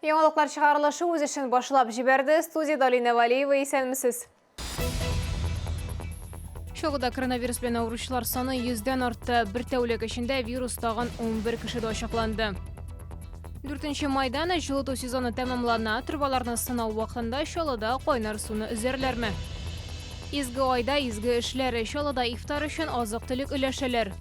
Яңалыклар чыгарылышы үз эшен башлап җибәрде. Студиядә Алинә Валиева, исәнмесез. Чаллыда коронавирус белән авыручылар саны 100дән артты. Бер тәүлек эчендә вирус тагын 11 кешедә ачыкланды. 4 майдан җылыту сезоны тәмамлана. Торбаларны сынау вакытында Чаллыда кайнар суны өзәрләрме? Изге айда изге эшләр. Чаллыда ифтар өчен азык-төлек өләшәләр.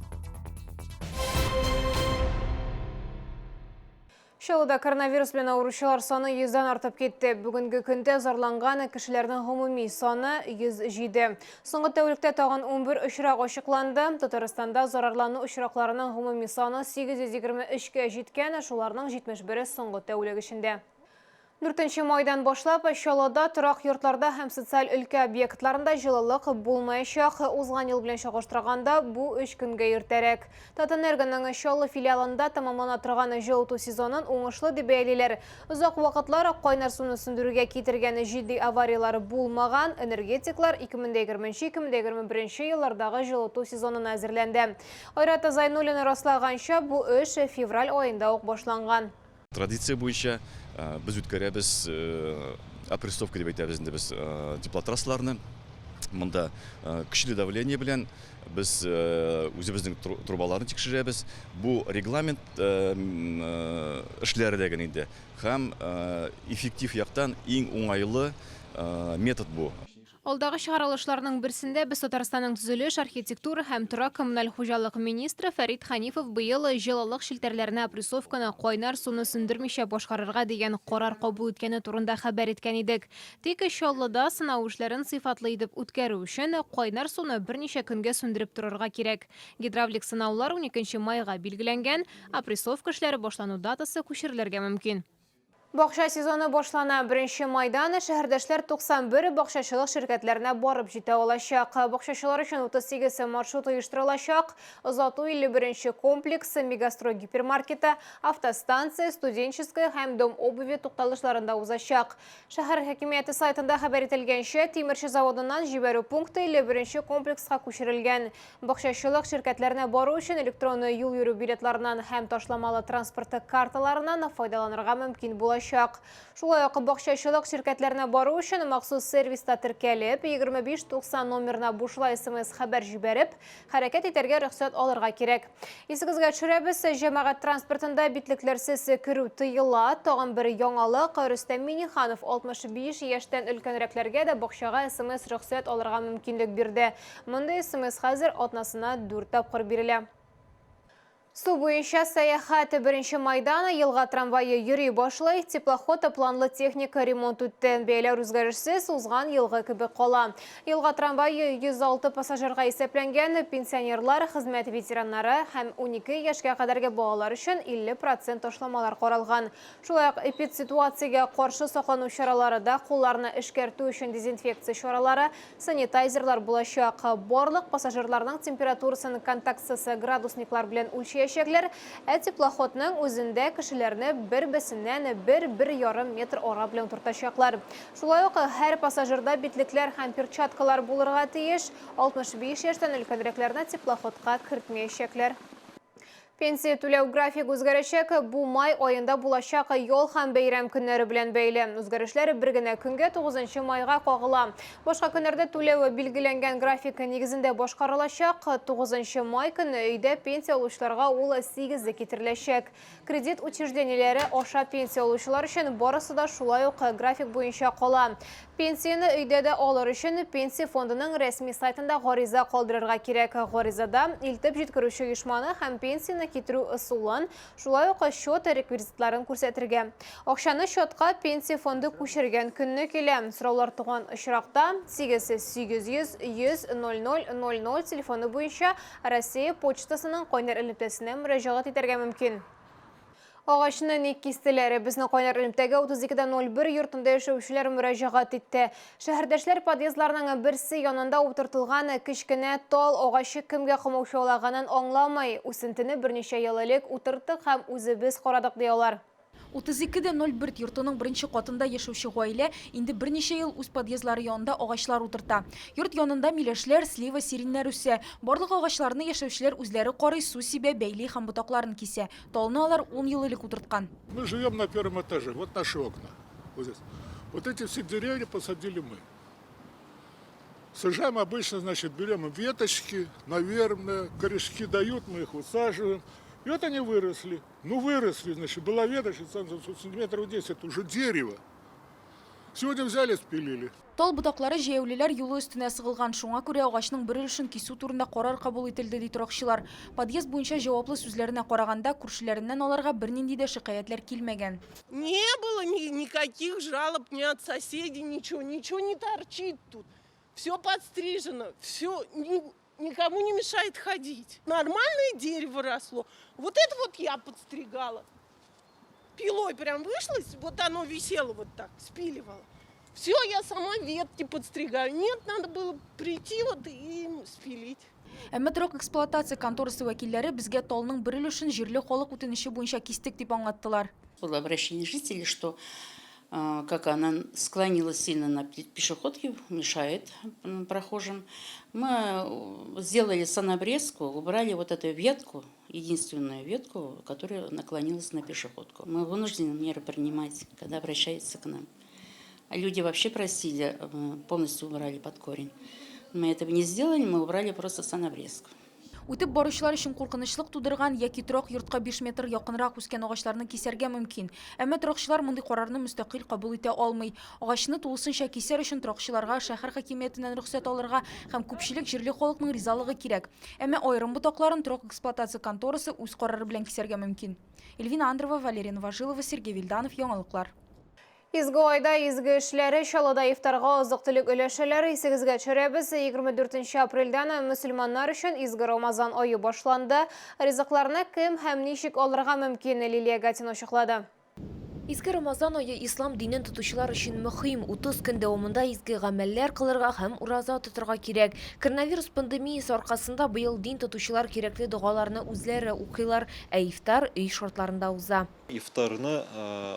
Чаллыда коронавирус белән авыручылар саны 100дән артып китте. Бүгенге көндә зарланган кешеләрнең гомуми саны 107. Соңгы тәүлектә тагын 11 очрак ачыкланды. Татарстанда зарарлану очракларының гомуми саны 823-кә җиткән, шуларның 71-е соңгы тәүлек эчендә. Дүртенче майдан башлап Чаллыда торак йортларда һәм социаль өлкә объектларында җылылык булмаячак. Узган ел белән чагыштырганда, бу өч көнгә иртәрәк. Татэнергоның Чаллы филиалында тәмамлана торган җылыту сезонын уңышлы дип бәялиләр. Озак вакытлар кайнар суны сүндерүгә китергән җитди аварияләр булмаган. Энергетиклар 2020-2021 еллардагы җылыту сезонына әзерләнде. Айрат Зайнуллин раслаганча, бу эш февраль аенда ук башланган. Традиция буенча без үткәрәбез опрессовка дип әйтәбез инде без теплотрассаларны. Монда көчле давление белән без үзебезнең трубаларны тикшерәбез. Бу регламент эшләре дә генә инде. Һәм эффектив яктан иң уңайлы метод бу. Алдагы чыгарылышларның берсендә без Татарстанның төзелеш, архитектура һәм торак-коммуналь хуҗалык министры Фәрит Хәнифов быел җылылык челтәрләренә опрессовканы кайнар суны сүндермичә башкарырга дигән карар кабул иткәне турында хәбәр иткән идек. Тик Чаллыда сынау эшләрен сыйфатлы итеп үткәрү өчен кайнар суны берничә көнгә сүндереп торырга кирәк. Гидравлик сынаулар уникенче майга билгеләнгән, опрессовка эшләре башлану датасы күчерелергә мөмкин. Бакча сезоны башлана. Беренче майдан шәһәрдәшләр 91 бакчачылык ширкәтләренә барып җитә алачак. Бакчачылар өчен 38 маршрут оештырылачак. Озату 51 нче комплекс, Мегастрой гипермаркеты, автостанция, Студенческая һәм Дом обуви тукталышларында узачак. Шәһәр хакимияте сайтында хәбәр ителгәнчә, тимерче заводыннан җибәрү пункты 51 нче комплекска күчерелгән. Бакчачылык ширкәтләренә бару өчен электрон юл йөрү билетларыннан һәм ташламалы транспорт карталарыннан файдаланырга мөмкин булачак. Шулай ук бакчачылык ширкәтләренә бару өчен махсус сервиста теркәлеп, 2590 номерына бушлай смс-хәбәр җибәреп, хәрәкәт итәргә рөхсәт алырга кирәк. Исегезгә төшерәбез, җәмәгать транспортында битлекләрсез керү тыела. Тагын бер яңалык, Рөстәм Миңнеханов 65 яшьтән өлкәнрәкләргә дә бакчага смс-рөхсәт алырга мөмкинлек бирде. Мондый смс хәзер атнасына дүрт тапкыр бирелә. Су буенча сәяхәт беренче майдан елга трамвае йөри башлый. Теплоход планлы техника ремонт үтте. Бәяләр үзгәрешсез, узган елгы кебек кала. Елга трамвае 106 пассажирга исәпләнгән, пенсионерлар, хезмәт ветераннары һәм 12 яшькә кадәрге балалар өчен 50 процент ташламалар каралган. Шулай ук эпидситуациягә каршы саклану чаралары да, кулларны эшкәртү өчен дезинфекция чаралары, Санитайзерлар булачак. Барлык пассажирларның температурасын контактсыз градусниклар белән үлчәячәкләр, ә теплоходның үзендә кешеләрне бер-бесеннән бер-бер ярым метр ара белән утыртачаклар. Шулай ук һәр пассажирда битлекләр һәм перчаткалар булырга тиеш. 65 яшьтән өлкәнрәкләрне теплоходка кертмәячәкләр. Пенсия түләү графигы үзгәрәчәк. Бу май аенда булачак ял һәм бәйрәм көннәре белән бәйле. Үзгәрешләр бер генә көнгә, 9 майга кагыла. Башка көннәрдә түләү билгеләнгән график нигезендә башкарылачак. 9 май көнне өйдә пенсия алучыларга ул 8-дә китереләчәк. Кредит учреждениеләре аша пенсия алучылар өчен барысы да шулай ук график буенча кала. Пенсияне өйдә дә алыр өчен Пенсия фондының рәсми сайтында гариза калдырырга кирәк. Гаризада илтеп җиткерүче оешманы һәм пенсияне китерү ысулын, шулай ук счет реквизитларын күрсәтергә. Акчаны счетка Пенсия фонды күчергән көнне килә. Сораулар туган очракта 8 800 100 00 00 телефоны буенча Россия почтасының кайнар элемтәсенә мөрәҗәгать итәргә мөмкин. Агачны ник кистеләр? Безнең кайнар элемтәгә 32.01 йортында яшәүчеләр мөрәҗәгать итте. Шәһәрдәшләр подъездларның берсе янында утыртылган кечкенә тал агачы кемгә комаучаулаганын аңламый. Үсентене берничә ел элек утырттык һәм үзебез карадык, ди алар. 32 дә 04 йортының беренче катында яшәүче гаилә инде берничә ел үз подъездлары янында агачлар утырта. Йорт янында миләшләр, слива, сиреньнәр үсә. Барлык агачларны яшәүчеләр үзләре карый, су сибә, бәйли һәм ботакларын кисә. Талны алар ун ел элек утырткан. Мы живем на первом этаже, вот наши окна, вот здесь. Вот эти все деревья посадили мы. Сажаем обычно, значит, берем веточки, наверное, корешки дают, мы их высаживаем. И вот они выросли. Ну, выросли, значит, была веточка, сантиметров 10, это уже дерево. Сегодня взяли, спилили. Тал ботаклары җәяүлеләр юлы өстенә сыгылган, шуңа күрә агачның бер өлешен кисү турында карар кабул ителде, ди торакчылар. Подъезд буенча җаваплы сүзләренә караганда, күршеләреннән аларга бернинди дә шикаятьләр килмәгән. Не было никаких жалоб ни от соседей, ничего, ничего не торчит тут. Все подстрижено, все никому не мешает ходить. Нормальное дерево росло. Вот это вот я подстригала. Пилой прям вышло, вот оно висело вот так, спиливало. Все, я сама ветки подстригаю. Нет, надо было прийти вот и спилить. Әмма торак эксплуатация конторасы вәкилләре безгә талның бер өлешен җирле халык үтенече буенча кистек дип аңлаттылар. Было обращение жителей, что как она склонилась сильно на пешеходке, мешает прохожим. Мы сделали санобрезку, убрали вот эту ветку, единственную ветку, которая наклонилась на пешеходку. Мы вынуждены меры принимать, когда обращаются к нам. А люди вообще просили, полностью убрали под корень. Мы этого не сделали, мы убрали просто санобрезку. Үтеп баручылар өчен куркынычлык тудырган яки торак йортка 5 метр якынрак үскән агачларны кисәргә мөмкин. Әмма торакчылар мондый карарны мөстәкыйль кабул итә алмый. Агачны тулысынча кисәр өчен торакчыларга шәһәр хакимиятеннән рөхсәт алырга һәм күпчелек җирле халыкның ризалыгы кирәк. Әмма аерым ботакларын торак эксплуатация конторасы үз карары белән кисәргә мөмкин. Эльвина Андрова, Валерия Новожилова, Сергей Вильданов, Яңалыклар. Изге айда изге эшләре Чаллыда ифтарга азык-төлек өләшәләр. Исегезгә төшерәбез, 24 апрельдән мөселманнар өчен изге Рамазан ае башланды. Ризыкларны кем һәм ничек алырга мөмкин, Лилия Гатина ачыклады. Изге Рамазан ае ислам динен тотучылар өчен мөһим. 30 көн дәвамында изге гамәлләр кылырга һәм ураза тотырга кирәк. Коронавирус пандемиясе аркасында быел дин тотучылар кирәкле догаларны үзләре укыйлар, ә ифтар өй шартларында уза. Ифтарны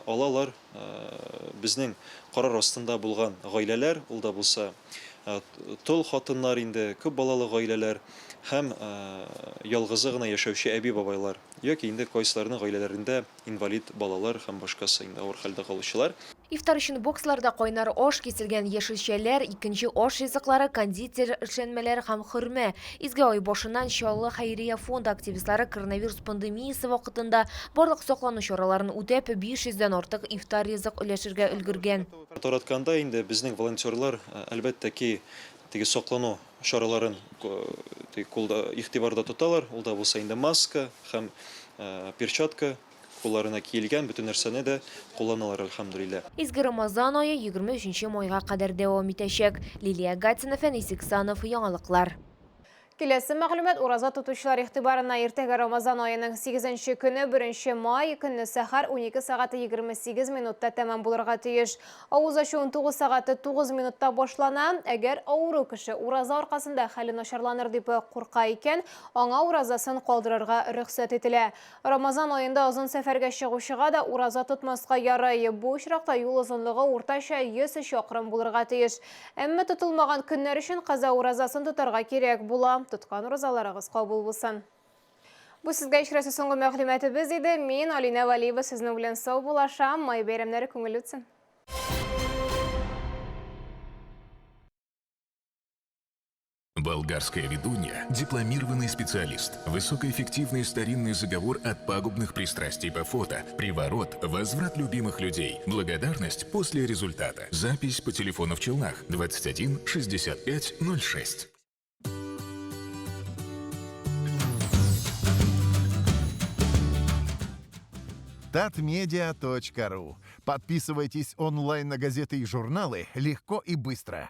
алалар безнең карар астында булган гаиләләр, ул да булса тол хатыннар инде, күп балалы гаиләләр һәм ялгызы гына яшәүче әби-бабайлар, яки инде кайсыларының гаиләләрендә инвалид балалар һәм башкасы инде авыр хәлдә калучылар. Ифтар өчен боксларда кайнар аш, киселгән яшелчәләр, икенче аш ризыклары, кондитер эшләнмәләре һәм хөрмә. Изге ай башыннан Чаллы хәйрия фонды активистлары коронавирус пандемиясе вакытында барлык саклану чараларын үтәп, 500 дән артык ифтар ризык өләшергә өлгергән. Таратканда инде безнең волонтерлар, әлбәттә ки, теге саклану чараларын кулда игътибарда тоталар. Ул да булса инде маска һәм перчатка кулларына киелгән бөтен нәрсәне дә кулланалар, әлхәмдүлилләһ. Изге Рамазан ае 23 майга кадәр дәвам итәчәк. Лилия Гатина, Фәнис Иксанов, Яңалыклар. Киләсе мәгълүмат ураза тотучылар игътибарына. Иртәгә Рамазан аеның 8 көне, 1 май көнне сәхәр 12 сәгате 28 минутта тәмам булырга тиеш. Авыз ачу 19 сәгате 9 минутта башлана. Әгәр авыру кеше ураза аркасында хәле начарланыр дип курка икән, аңа уразасын калдырырга рөхсәт ителә. Рамазан аенда озын сәфәргә чыгучыга да ураза тотмаска ярый. Бу очракта юл озынлыгы уртача 100 чакрым булырга тиеш. Әмма тотылмаган көннәр өчен каза уразасын тотарга кирәк була. Тоткан уразаларыгыз кабул булсын. Бу сезгә ишрәсе соңгы мәгълүматыбыз иде. Мин Алинә Валиева сезнең белән сау булашам. Май бәйрәмнәре күңелле үтсен. Болгарская ведунья – дипломированный специалист. Высокоэффективный старинный заговор от пагубных пристрастий по фото, приворот, возврат любимых людей, благодарность после результата. Запись по телефону в Челнах 21 65 06. Татмедиа.ру. Подписывайтесь онлайн на газеты и журналы легко и быстро.